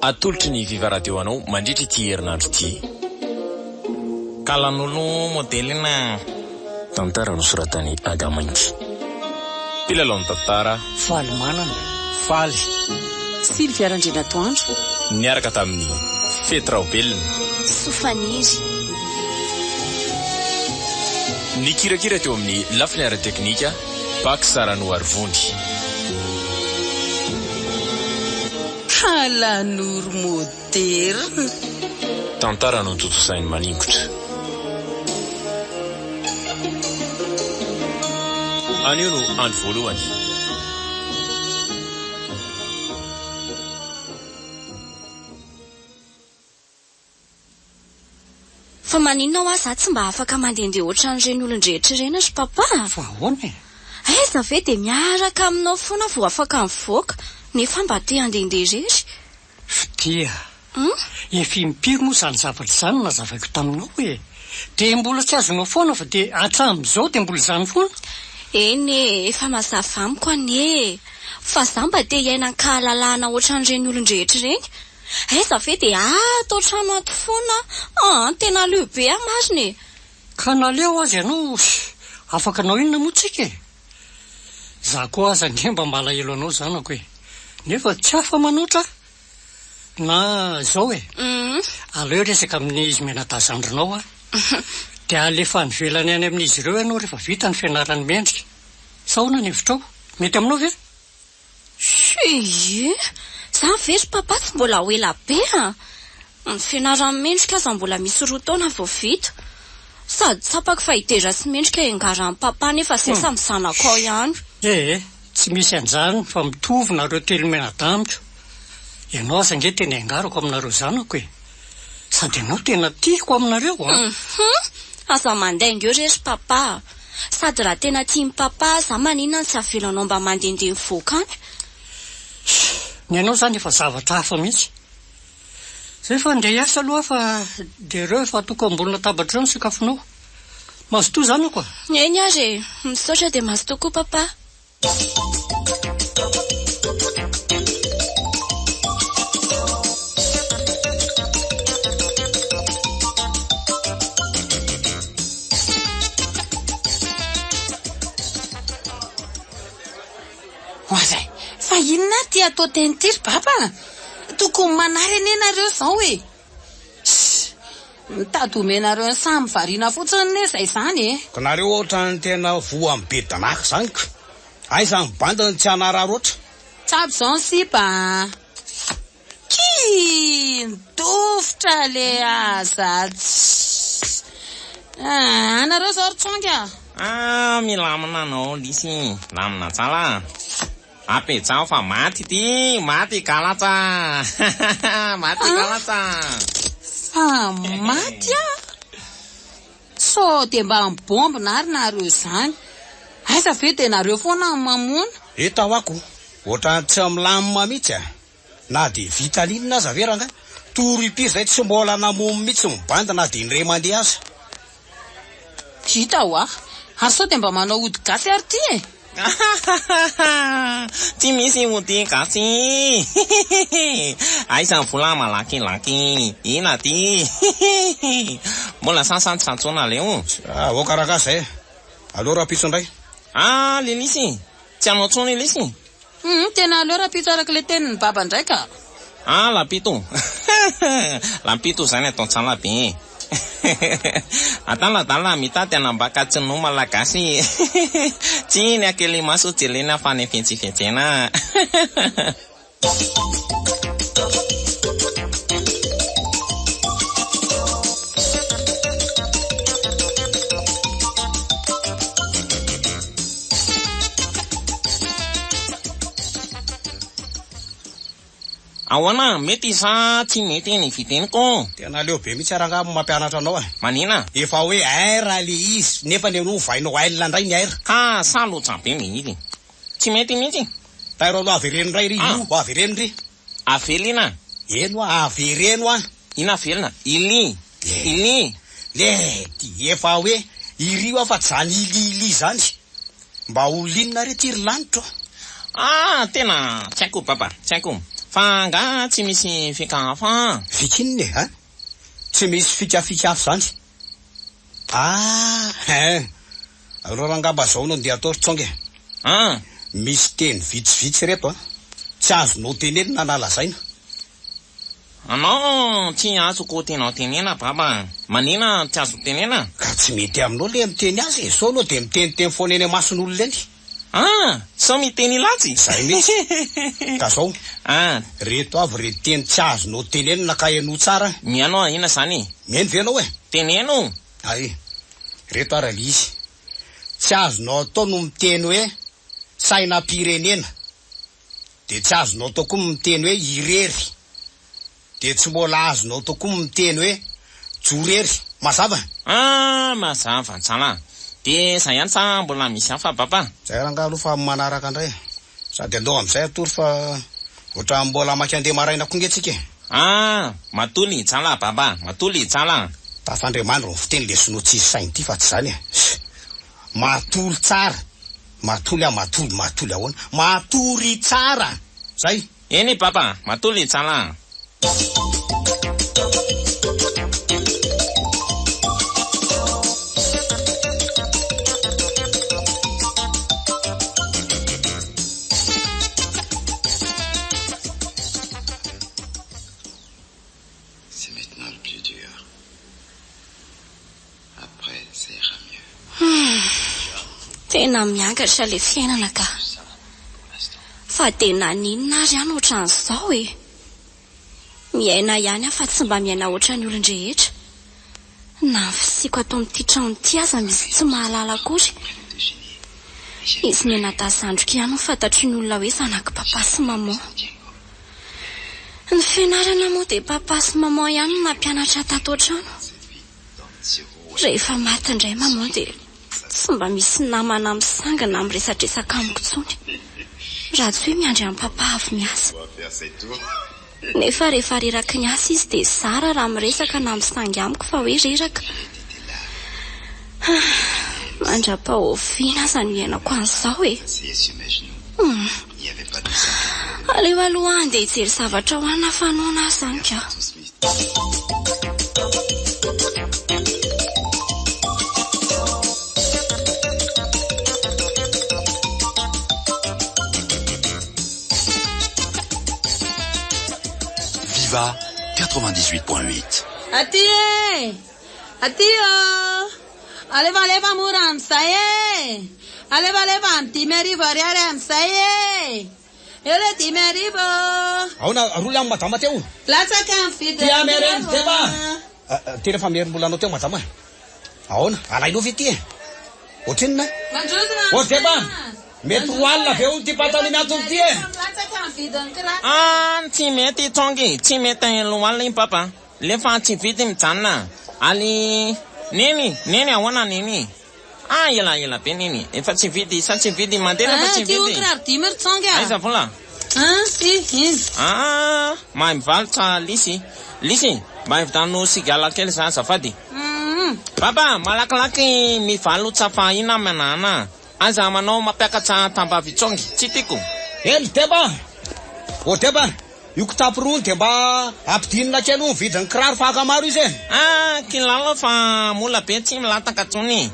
Atolotry ny Viva Radio anao mandritra ity herinandro ity. Kalanoro modelina. Tantara nosoratan'i Adamainty. Mpilalao ny tantara. Falimanana. Faly. Sylvia Randrianatoandro. Niaraka tamin'i Fety Raobelina. Soa Faniry. Nikirakira teo amin'ny lafiny ara-teknika, Pax Ranoarivony. Kalanoro moderina. Tantara notontosain'i Maningotra. Anio no andro voalohany. Fa maninona hoa za tsy mba afaka mandehandeha ohatran'ireny olon-drehetra ireny ry papa a? Fa ahoana e? Aiza ve dia miaraka aminao foana vao afaka mivoaka, nefa mba te handehandeha irery. Fitia a! Efa impiry moa izany zavatra izany no nazavaiko taminao e? Dia mbola tsy azonao foana fa dia hatramin'izao dia mbola izany foana? Eny e, efa mazava amiko anie e! Fa za mba te hiaina an-kahalalahana ohatran'ireny olon-drehetra ireny. Aiza ve dia ato an-trano ato foana an! Tena aleo be aho marina e! Ka naleo aza ianao afaka hanao inona moa tsika e? Za koa aza ange mba malahelo anao zanako e! Nefa tsy afa-manoatra aho. Na izao e! Aleo hiresaka amin'izy mianadahy zandrinao aho. Dia alefa any ivelany any amin'izy ireo ianao rehefa vita ny fianaran'i Mendrika. Sa ahoana ny hevitrao? Mety aminao ve? Tsia! Za ve ry papa tsy mbola ho ela be a! Ny fianaran'i Mendrika aza mbola misy roa taona vao vita. Sady tsapako fa i Dera sy Mendrika iangaran'i papa nefa zay samy zanako ao ihany. Ee, tsy misy an'izany fa mitovy nareo telo mianadahy amiko. Ianao aza ange tena iangarako aminareo zanako e! Sady ianao tena tiako aminareo an! Hum! Aza mandainga eo re ry papa a! Sady raha tena tian'i papa za maninona no tsy avelanao mba mandehandeha mivoaka any? Ny anao zany efa zavatra hafa mihitsy. Zay fa andeha hiasa aloha aho fa dia ireo efa atoko ambony latabatra ireo ny sakafonao. Mazotoa zanako a! Eny ary e! Misaotra dia mazotoa koa papa. Oazay, fa inona ary ity atao teny ity ry baba a? Tokony manary anie nareo izao e! Ssss! Mitady homenareo ny samy variana fotsiny anie izay izany e! Ka nareo ohatran'ny tena voan'ny be danaka zany ka! Aiza ny bandy no tsy hanararaotra? Tsabo izao ny sipa a! Kii! Nidofotra le aza tssss! Ah, nareo izao ry tsonga a! Ah, milamina anao lisy, lamina tsara. Apetraho fa maty ity, maty galatra, maty galatra. Fa maty aho? Sao dia mba mibombina ary nareo izany? Aiza ve dia nareo foana no mamono? Hita hoa ko, ohatran'ny tsy milamina mihitsy a! Na dia vita n'inona aza ve rangahy? Tour impiry izay tsy mbola namono mihitsy ny bandy na dia indray mandeha aza. Hita hoa! Ary sao dia mba manao ody gasy ary ity e? Tsy misy ody gasy! Aiza ny vola malakilaky? Ina ty? Mbola sasantsantsona aleo. Aoka rangahy zay e! Aleo rahampitso indray. Ah lelisy! Tsy hanao tsony lesy? Humm tena aleo rapito araka le tenin'i baba ndray ka. Ah lapito lapito zany atao tsara be e Adaladala mitady hanambaka tsy no malagasy Tsy ny akelimaso jerena fa ny fetsifetsena. Ahoana, mety sa tsy mety ny fiteniko? Tena leo be mihitsy rangaha mampianatra anao e. Manina? Efa hoe R le izy nefa ny anao ovainao L indray ny R. Ka salotra be mihitsy. Tsy mety mihitsy. Tairo aloha avereno indray ry io, avereno ry. Avelina? Eny hoa, avereno hoa. Inona avelona? Ili! Ili! Lety, efa hoe iry hoa fa tsy zany ili ili zany. Mba olona inona re ty ry lanitro a? Ah, tena tsy haiko baba, tsy haiko. Fa angaha tsy misy fika hafa an? Fika inona e, an? Tsy misy fikafika hafa izany. Ah, hein. Aleo rangamba zao no andeha atao ry Tsonga e. An! Misy teny vitsivitsy ireto an, tsy azonao tenenina na lazaina. Anao tsy azoko tianao tenena baba a! Manina tsy azoko tenena? Ka tsy mety aminao le miteny azy e, sao anao dia miteniteny foana eny imason'olona eny. Ah! Sao miteny latsy? Zay mihitsy. Ka zao, Ah! reto avy re teny tsy azonao tenenina ka henoy tsara an. Mihaino aho, inona zany? Mihaino ve ianao e? Teneno! Ay, reto ary le izy. Tsy azonao atao no miteny hoe sainam-pirenena. Dia tsy azonao atao koa ny miteny hoe irery. Dia tsy mbola azonao atao koa ny miteny hoe jorery. Mazava? Ah, mazava tsara. Dia izay ihany sa mbola misy hafa baba? Izay rangahy aloha fa amin'ny manaraka indray e. Sady andao amin'izay hatory fa ohatran'ny mbola maika andeha maraina koa nge tsika e. Ah, matoly tsara baba, matoly tsara. Tafandriamandry ny fiteny le sinoa tsisy saina ity fa tsy izany e. Matory tsara. Matoly aho matoly matoly ahoana? Matory tsara! Zay! Eny papa, matoly tsara. C'est maintenant le plus dur. Après, ça ira mieux. Humm! Tena miangatra ilay fiainana ka! Fa dia naninona ary aho no ohatran'izao e? Miaina ihany aho fa tsy mba miaina ohatran'ny olon-drehetra. Na ny fisiako ato amin'ity trano ity aza misy tsy mahalala akory. Izy mianadahy zandriko ihany no fantatry ny olona hoe zanak'i papa sy maman. Ny fianarana moa dia papa sy maman ihany no nampianatra tato an-trano. Rehefa maty indray maman dia tsy mba misy namana misangana miresadresaka amiko intsony. Raha tsy hoe miandry an'i papa avy miasa. Nefa rehefa reraky ny asa izy dia zara raha miresaka na misangy amiko fa hoe reraka. Mandra-pahoviana aza no hiainako an'izao e? Hum. Aleo aloha handeha hijery zavatra hohanina fa noana aho izany ka. Viva 98.8. Aty e! Aty ô! Alefa alefa mora amin'izay e! Alefa alefa amin'ny 5000 ariary amin'izay e! Eo le 5000 ô! Aona roa le amin'ny madama teo? Latsaka ny vidiny Ty amereno deba! Tena efa merim-bola anao teo madama e! Aona? Alainao ve ty e? Ohatrinona? Mandroso Ô deba! Mety ho alina ve hono ty pataloha miantona ty e? Latsaka ny vidiny kiraro. Ah, tsy mety Tsongy, tsy mety lohalina iny papa. Lefa tsy vidy mijanona Aly Neny Neny ahoana Neny Ah ela ela be Neny Efa tsy vidy sa tsy vidy mandeha nefa tsy Ty vidy kiraro dimy ry Tsonga. Aiza vola Ah, ty, iny. Ah mahay mivarotra Lisy Lisy mba ividano sigala kely za azafady Baba malakilaky mivalotsa fa ina manana Aza manao mampiakatra tambavy Tsongy tsy tiako. Eny Deba! Ô Deba! Io kitapo rony dia mba ampidinina kely hono vidin'ny kiraro fa haka maro izy e! Ah kilala fa mola be tsy milataka tsony.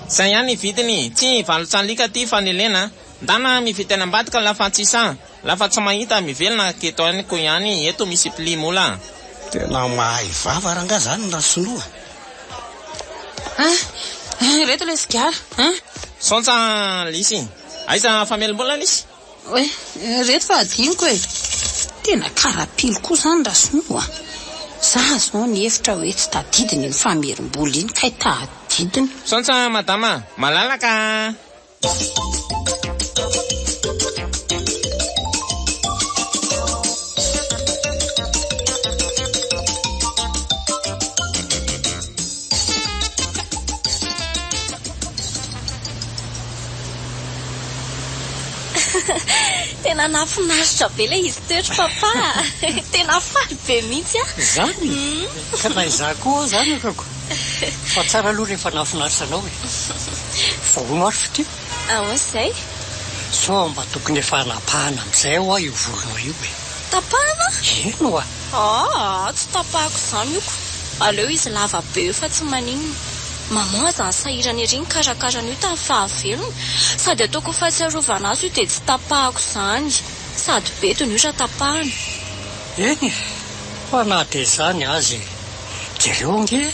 Zay ihany vidiny, tsy valotsalika ty fanelena, ndana mividy any ambadika lafa tsy sahy, lafa tsy mahita mivelona keto any ko ihany eto misy pli mola. Tena mahay vava rangah zany rasinoa. Ah, ireto ilay sigara ah. Saontsa lisy, aiza famelom-bola lisy? Oe, ireto fa adinoko e! Tena karapilo koa izany Rasinoa a! Za izao nihevitra hoe tsy tadidiny iny famerim-bola iny kay tadidiny. Misaotra madama, malalaka a! Tena nahafinaritra be ilay izy teo ry papa a! Tena faly be mihitsy aho. Izany? Ka na izaho koa aza anakako. Fa tsara aloha rehefa nahafinaritra anao e. Fa hono ary fitia? Ahoana izay? Sao mba tokony efa hanapahana amin'izay hoa io volonao io e. Tapahana? Eny oa! Aa, tsy tapahako izany io ko! Aleo izy lava be eo fa tsy maninona. Maman aza nisahirana ery nikarakara an'io tamin'ny fahavelony. Sady ataoko ho fahatsiarovana azy io dia tsy tapahako izany. Sady bedona io raha tapahana. Eny e! Fa na dia izany aza e! Jereo ange e!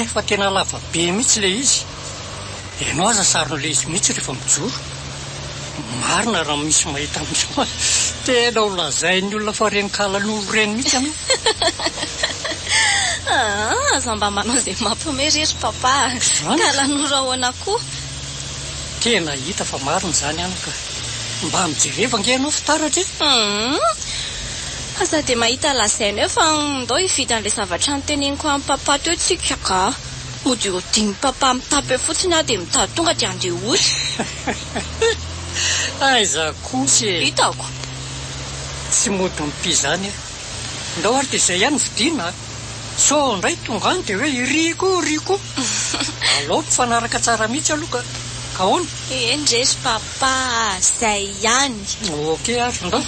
Efa tena lava be mihitsy ilay izy. Ianao aza saron'ilay izy mihitsy rehefa mijoro. Marina raha misy mahita an'io tena ho lazain'ny olona fa ireny kalanoro ireny mihitsy ianao. Aa, aza mba manao izay mampiomehy re ry papa a! Izany? Kalanoro ahoana koa? Tena hita fa marina izany anaka. Mba mijereva ange ianao fitaratra e! Humm. Aza dia mahita lazaina eo fa ndao hividy an'ilay zavatra noteneniko an'i papa teo tsika ka. Mody hodin'i papa mitapy eo fotsiny aho dia mitady tonga dia andeha hody. Aiza kosa e! Hitako. Tsy mody mipy izany aho. Ndao ary dia izay ihany vidiana a! Sao indray tonga any dia hoe iry koa iry koa. Alao mifanaraka tsara mihitsy aloha ka. Ka ahoana? Eny re ry papa a! Izay ihany. Ok ary, ndao.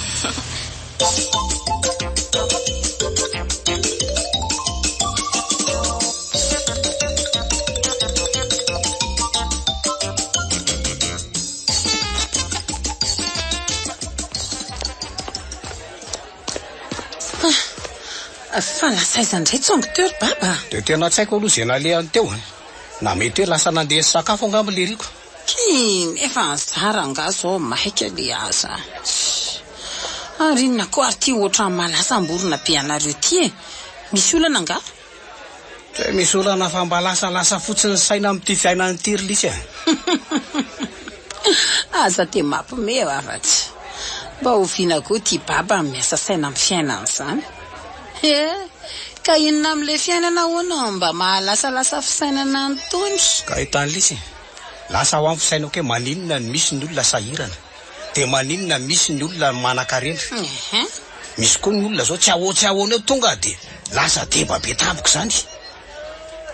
Fa lasa aiza indray tsongo teo ry baba? Dia tena tsy haiko aloha izay nalehany teo e. Na mety hoe lasa nandeha nisakafo angamba leriko. Kii, nefa anzara angaha zao maika le aza. Ary inona koa ary ty ohatran'ny mahalasam-borona be anareo ty e? Misy olana angaha? Tsy hoe misy olana fa mba lasalasa fotsiny ny saina amin'ity fiainana ity ry lisy a! Aza dia mampime afatsy. Mba oviana koa ity baba no miasa saina amin'ny fiainana izany? He, ka inona amin'ilay fiainana hono no mba mahalasalasa fisainana an'itony? Ka hitan'i lisy e! Lasa ho amin'ny fisainako hoe maninona no misy ny olona sahirana, dia maninona misy ny olona manankarena. Misy koa ny olona zao tsy ahoa tsy ahoana eo tonga dia lasa deba be tampoka izany.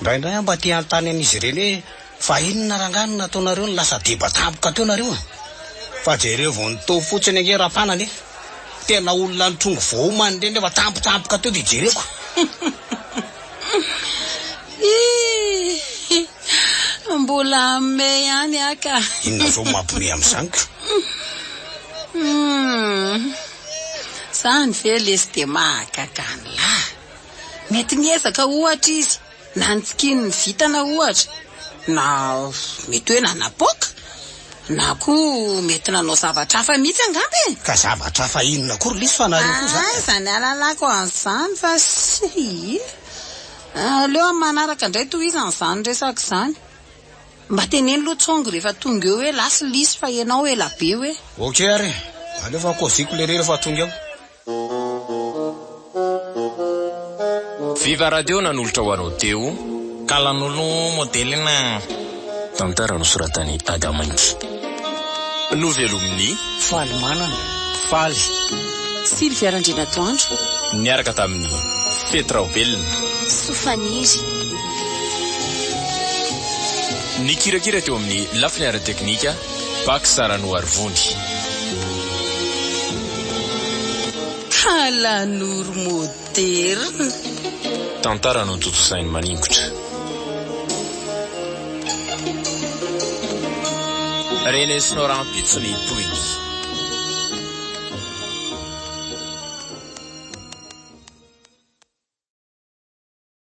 Indraindray aho mba te hanontany an'izy ireny hoe fa inona rangahy no nataonareo no lasa deba tampoka teo nareo e? Fa jereo vao nitohy fotsiny ange Rafanana e! Tena olona nitrongy voaomana ireny rehefa tampotampoka teo dia jereko. Hihi! Mbola hanome ihany aho ka. Inona izao mampime amin'izany ko? Humm. Zany ve lesy dia mahagaga an'lah. Mety niezaka ohatra izy, na nitsikian'ny vintana ohatra, na mety hoe nanapoaka, na koa mety nanao zavatra hafa mihitsy angamba e! Ka zavatra hafa inona koa ry lesy fa nareo koa zany. Aiza ny ahalalako an'izany fa si. Aleo amin'ny manaraka indray tohizana izany resaka izany. Mba teneno aloha Tsongo rehefa tonga eo hoe lasa lisy fa ianao ela be hoe. Ok ary e! Aleo fa kôziko lery rehefa tonga eo. Viva Radio nanolotra ho anao teo. Kalan'olo modelina. Tantara nosoratan'i Adamainty. Novelomin'i. Faly manana. Faly. Sylvia Randrianatoandro. Niaraka tamin'i Fety Raobelina. Soa Faniry. Nikirakira teo amin'ny lafiny ara-teknika, Pax Ranoarivony. Kalanoro moderina. Tantara notontosain'i Maningotra. Renesinao rahampitso ny tohiny.